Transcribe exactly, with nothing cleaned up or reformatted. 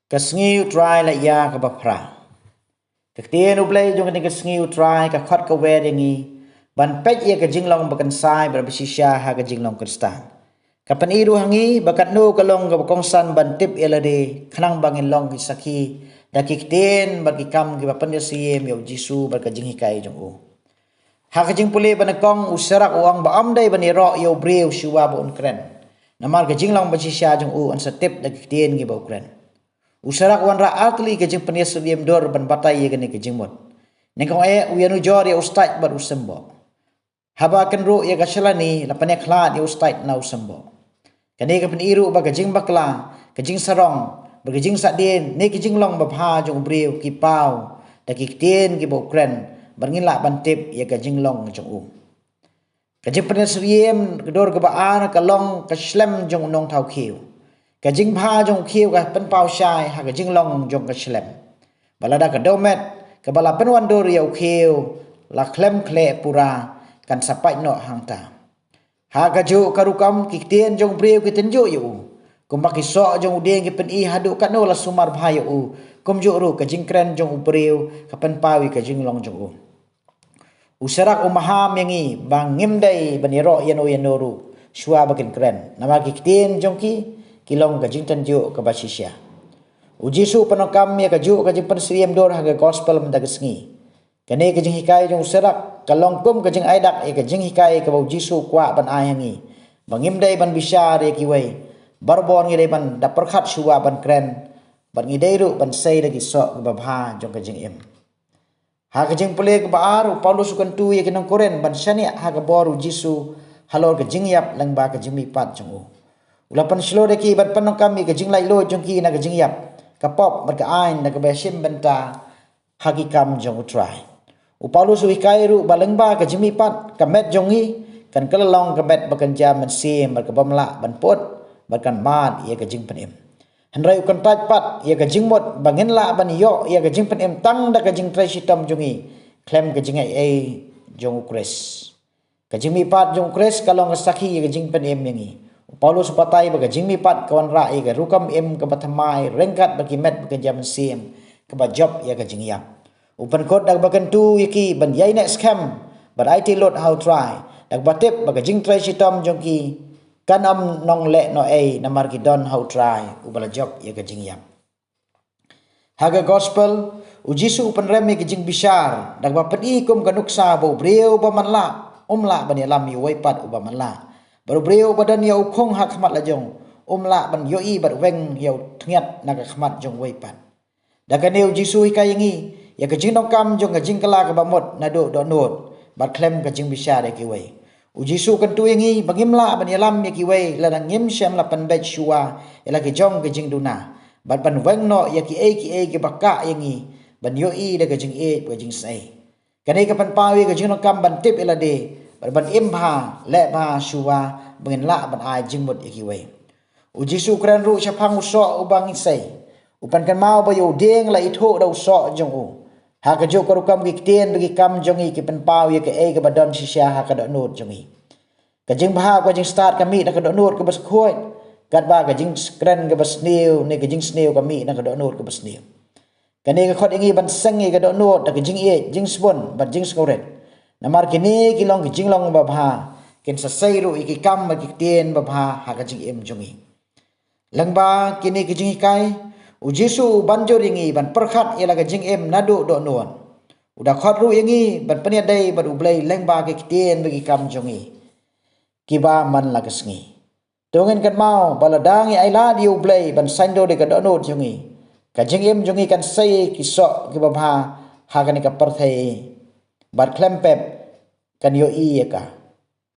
Ka sngi U Trai la ïa kaba phra. Ka ktien U Blei jong kane ka sngi U Trai ka khot ka wer ïa ngi ban peit ïa ka jinglong ba kynsai bad ba shisha ha ka jinglong Khristan. Ka pyni ruh ha ngi ba katno ka long kaba kongsan ban tip ïa lade khnang ba ngin long ki sakhi da ki ktien bad ki kam kiba pynsyriem ïa U Jisu bad ka jinghikai jong u. Ha ka jingpule ba nyngkong, u Sirak u ong ba ym dei ban ïaroh ïa u briew shuwa ba un kren, namar ka jinglong ba shisha jong u yn sa tip da ki ktien kiba u kren. U Sirak u wanrah artylli ka jingpynïasyriem dur ban batai ïa kane ka jingmut. Nyngkong eh, u ïanujor ïa u stait bad u symboh. Haba kynruh ïa ka shalani, la pynïakhlad ïa u stait na u symboh. Kane ka pyni ruh ba ka jingbakla, ka jingsarong bad ka jingsahdien ne ka jinglong babha jong u briew ki paw da ki ktien kiba u kren, bad ngin lah ban tip ïa ka jinglong jong u. Ka jingpynïasyriem ka dur kaba ar ka long ka shlem jong u nongthaw khiew. Ka jingbha jong u khiew ka pynpaw shai ha ka jinglong jong ka shlem. Ba lada ka dewmet kaba la pynwandur ïa u khiew la khlem khleh pura, kan sa pait noh hangta. Ha kajuh ka rukom, ki ktien jong u briew ki tynjuh ïa u, kumba ki soh jong u dieng ki pyni haduh katno la sumar bha ïa u, kumjuh ruh ka jingkren jong u briew ka pynpaw ïa ka jinglong jong u. U Sirak u maham ïa ngi ba ngim dei ban ïaroh ïano ïano ruh shuwa ba kin kren, namar ki ktien jong ki ki long ka jingtynjuh kaba shisha. U Jisu u pyndonkam ïa kajuh ka jingpynsyriem dur ha ka gospel mynta ka sngi. Kane ka jinghikai jong u Sirak ka long kum ka jingai dak ïa ka jinghikai kaba u Jisu u kwah ban ai ha ngi, ba ngim dei ban bishar ïa kiwei, barabor ngi dei ban da pyrkhat shuwa ban kren, bad ngi dei ruh ban sei da ki soh kiba bha jong ka jingim. Ha ka jingpule kaba ar, u Paulus u kyntu ïa ki nong Korinth ban shaniah ha ka bor u Jisu halor ka jingïap lyngba ka jingmihpat jong u. U la pynshlur ïa ki ban pyndonkam ïa ka jinglaitluid jong ki na ka jingïap, ka pop bad ka aiñ na kaba shim bynta ha ki kam jong u Trai. U Paulus u hikai ruh ba lyngba ka jingmihpat, ka met jong ngi kan kylla long ka met ba kynja mynsiem bad ka bym lah ban put bad kan mad ïa ka jingpynim. Hynrei u kyntait pat ïa ka jingmut ba ngin lah ban ïoh ïa ka jingpynim tang da ka jingtrei shitom jong ngi khlem ka jingai ei jong u Khrist. Ka jingmihpat jong u Khrist ka long ka sakhi ïa ka jingpynim ïa ngi. U Paulus u batai ba ka jingmihpat ka wanrah ïa ka rukom im kaba thymmai ryngkat bad ki met ba kynja mynsiem kaba jop ïa ka jingïap. U pynkut da kaba kyntu ïa ki ban ïaineh skhem bad aiti lut ha u Trai, da kaba tip ba ka jingtrei shitom jong ki kan ym nongleh noh ei, namar ki don ha u Trai uba la jop ïa ka jingïap. Ha ka gospel, u Jisu u pynrem ïa ka jingbishar da kaba pyni kum ka nuksa ba u briew ba manlah um lah ban ïalam ïa uwei pat uba manlah, bad u briew ba don ïa u khung ha khmat la jong um lah ban ïohi bad weng ïa u tngiat na ka khmat jong uwei pat. Da kane u Jisu u hikai ïa ngi ïa ka jingdonkam jong ka jingkylla kaba mut naduh dohnud bad khlem ka jingbishar ïa kiwei. U Jisu u kyntu ïa ngi ba ngim lah ban ïalam ïa kiwei lada ngim shym la pynbeit shuwa ïa la ki jong ka jingduna, bad ban weng noh ïa kiei kiei kiba kah ïa ngi ban ïohi da ka jingïeit bad ka jingsnei. Kane ka pynpaw ïa ka jingdonkam ban tip ïa lade bad ban im bha, leh bha shuwa ba ngin lah ban ai jingmut ïa kiwei. U Jisu u kren ruh shaphang u soh uba ngi sei. U pynkynmaw ba ïa u dieng la ithuh da u soh jong u. Ha kajuh ka rukom, ki ktien bad ki kam jong ngi ki pynpaw ïa kaei kaba don shisha ha ka dohnud jong ngi. Ka jingbha ka jingstad ka mih na ka dohnud kaba skhuid, katba ka jingkren kaba sniew ne ka jingsniew ka mih na ka dohnud kaba sniew. Kane ka khot ïa ngi ban seng ïa ka dohnud da ka jingïeit, jingsbun bad jingsngewrit. Namar kine ki long ki jinglong babha, kin sa sei ruh ïa ki kam bad ki ktien babha ha ka jingim jong ngi. Lyngba kine ki jinghikai, u Jisu u ban jur ïa ngi ban pyrkhat ïa la ka jingim naduh dohnud. U da khot ruh ïa ngi ban pynïadei bad U Blei lyngba ki ktien bad ki kam jong ngi kiba man la ka sngi. To ngin kynmaw ba lada ngi ailad ïa U Blei ban saiñdur ïa ka dohnud jong ngi, ka jingim jong ngi kan sei ki soh kiba bha ha kane ka pyrthei bad khlem pep kan ïohi ïa ka.